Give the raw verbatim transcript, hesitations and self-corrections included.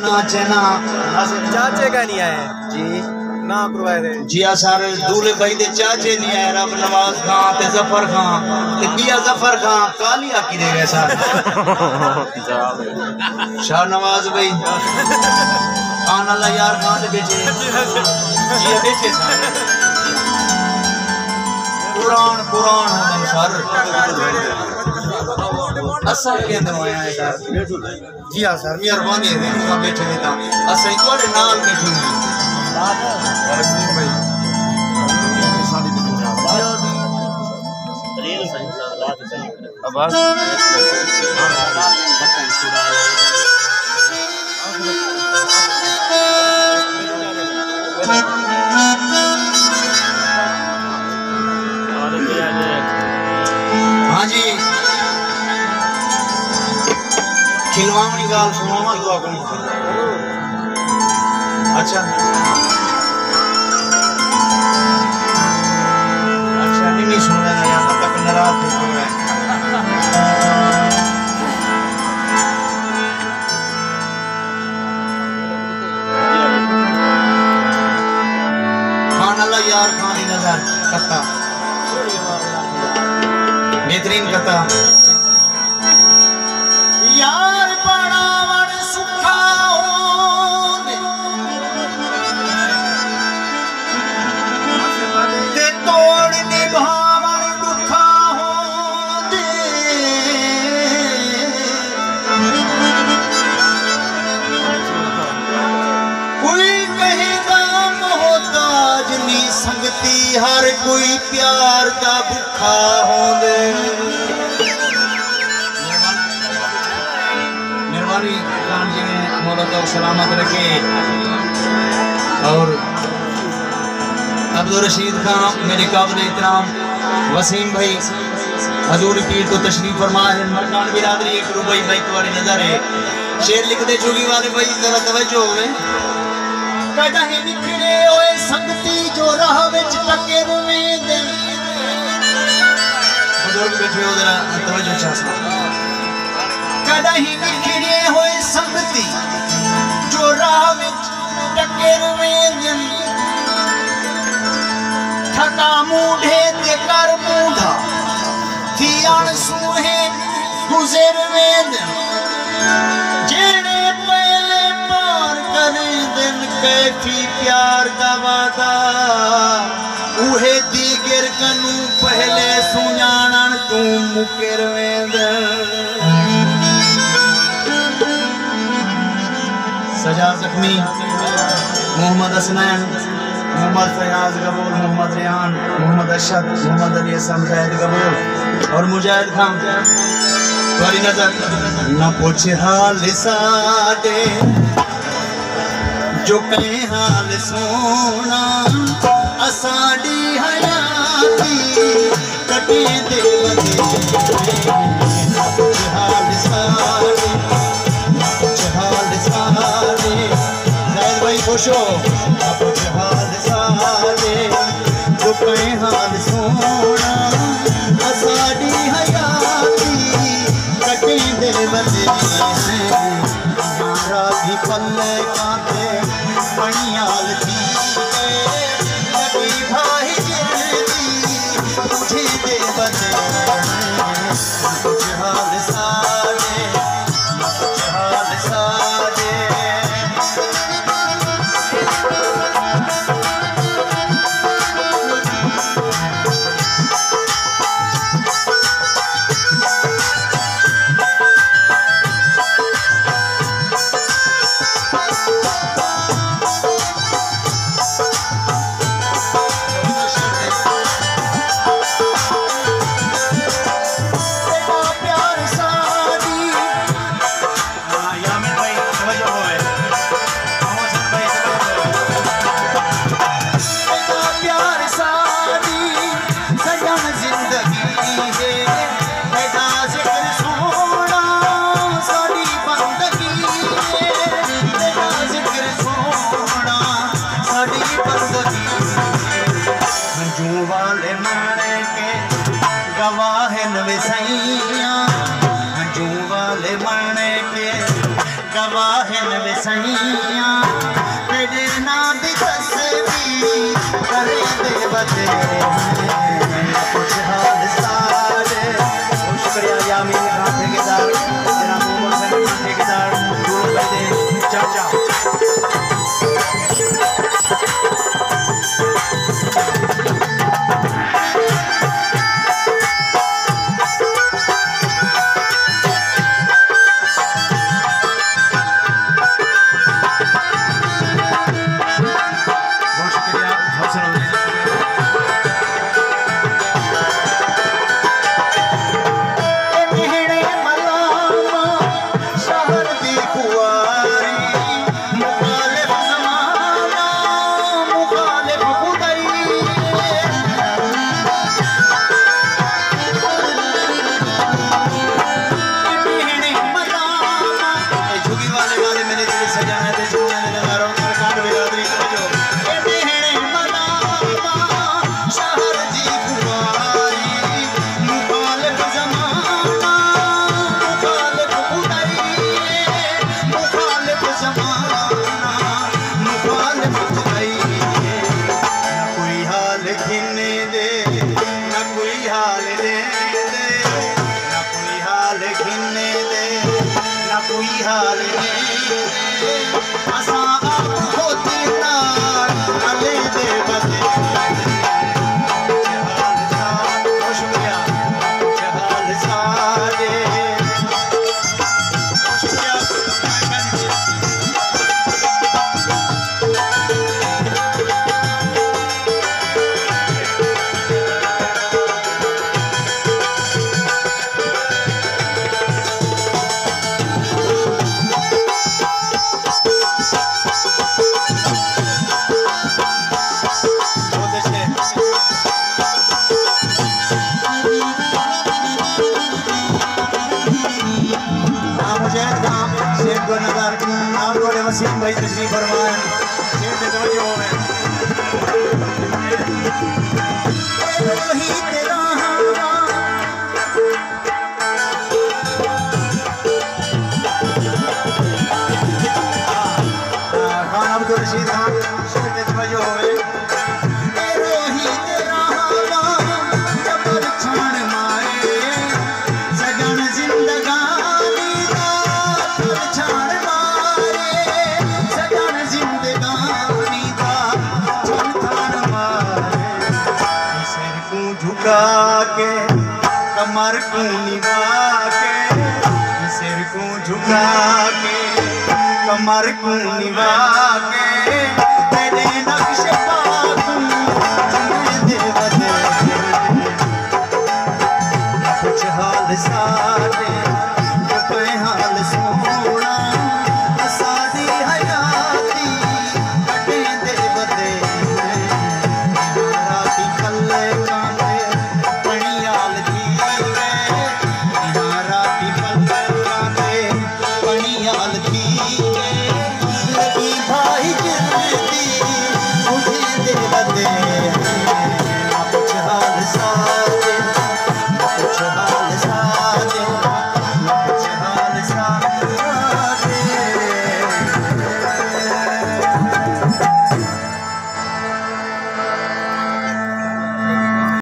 نہ چینا۔ اساں چاچے کائنی آئے۔ جی۔ نہ کروائے دے۔ جی، اساں دولے بھائی دے چاچے نہیں آئے، رب نواز خان تے ظفر خان تے ٻیا ظفر خان کالی آکی دے گئے سارے۔ شاہ نواز بھائی، خان اللہ یار خان دے بیٹھے۔ جی، بیٹھے سارے۔ قرآن، قرآن ہو سر۔ اساں کہندے ہوئے ہیں سر۔ جی ہاں سر، مہربانی ہے، تساں بیٹھے ہوئے تاں اساں تہاݙے نال بیٹھے ہوئے ہیں۔ ہاں جی، کھلواوݨی ڳالھ سݨاواں، دعا کروں۔ اچھا۔ اچھا، نہیں، نہیں سُݨدا یار، تک ناراض تھی پیا۔ خان اللہ یار خان دی نظر قطعہ۔ بہترین قطعہ۔ یار بݨاوݨ سکھا ہوندے، تے توڑ نبھاوݨ ݙکھا ہوندے۔ کوئی کہیں دا محتاج نہیں سنگتی، ہر کوئی پیار دا بھکھا ہوندے۔ مہربانی خان جی نے مولا تو سلامت رکھے۔ اور عبدالرشید خان، میرے قابل احترام وسیم بھائی، حضور پیر تو تشریف فرما ہے۔ مرکان برادری ایک رباعی بھائی تہاݙی نظر ہے۔ شعر لکھدے جھولی والے بھائی، ذرا توجہ ہوئے۔ کݙاہیں نکھڑے ہوئے سنگتی جو راہ وچ ٹکر ویندن۔ بزرگ بیٹھے ہو، ذرا توجہ چاہساں۔ کݙاہیں نکھڑے ہوئے سنگتی جو راہ وچ ٹکر ویندن۔ تھکا مونڈھے تے کر مونڈھا، تھی اݨ سونہے گزر ویندن۔ جیڑھے پہلے پار کریندن، کیفی پیار دا وعدہ، اوہے دیگر کنوں پہلے سنڄاݨݨ توں مکر ویندن۔ سجاد زخمی، محمد حسنین، محمد فیاض گبول، محمد ریحان، محمد ارشد، محمد علی حسن زاہد گبول اور مجاہد خان۔ تہاݙی نظر۔ نہ پچھ حال ساݙے، جو کہیں حال سوہݨا، اساݙی حیاتی کٹیندے ودے۔ نہ پچھ حال ساݙے، نہ پچھ حال ساݙے۔ زاہد بھائی خوش ہو؟ نہ پچھ حال ساݙے، جو کہیں حال سوہݨا، اساݙی حیاتی کٹیندے ودے ہیں۔ یارا دی پلکاں تے پݨیال تھی ڳئے، لڳی بھائی جلدی ٻجھیندے ودے۔ نہ پچھ حال ساݙے، نہ پچھ حال ساݙے۔ میاں، تیݙے ناں دی تسبیح کریندے ودے ہیں، کجھ حال سارے۔ بہت شکریہ یامین خان ٹھیکیدار، جناب عمر حسین خان ٹھیکیدار، ڈھول بجدے چاچا۔ بہت شکریہ، حوصلہ افزائی۔ اے مہݨے ملام شہر دی خواری، مخالف زمانہ، مخالف خدائی۔ اے مہݨے ملام، اے جھڳی والے والے میرے دل سجانے تے جھومے دے نظاروں، سرکار برادری توجہ۔ اے مہݨے ملام شہر دی خواری، مخالف زمانہ، مخالف خدائی، مخالف زمانہ، مخالف خدائی۔ نہ کوئی حال گھن دے، نہ کوئی حال ݙیندے، نہ کوئی حال گھن دے، نہ کوئی حال ݙیندے۔ اساں آپ خود نال رلیندے ودے۔ کجھ حال سارے، بہت شکریہ، کجھ حال سارے۔ بہت شکریہ۔ مجاہد خان، شیخ گل نظر، آپ تہاݙے وسیم بھائی تشریف فرما ہن۔ شیخ دے توجہ ہووے۔ روہی تیرا ہاں۔ خان عبدالرشید خان، شیخ دے توجہ ہووے۔ اے روہی تیرا ہاواں جبل چھاݨ مارے، سڄݨ زندگانی دا تھل چھاݨ مارے، سڄݨ زندگانی دا تھل تھاݨ مارے۔ سر کوں جھکا کے، کمر کوں نوا کے، سر کوں جھکا کے، کمر کوں نوا کے،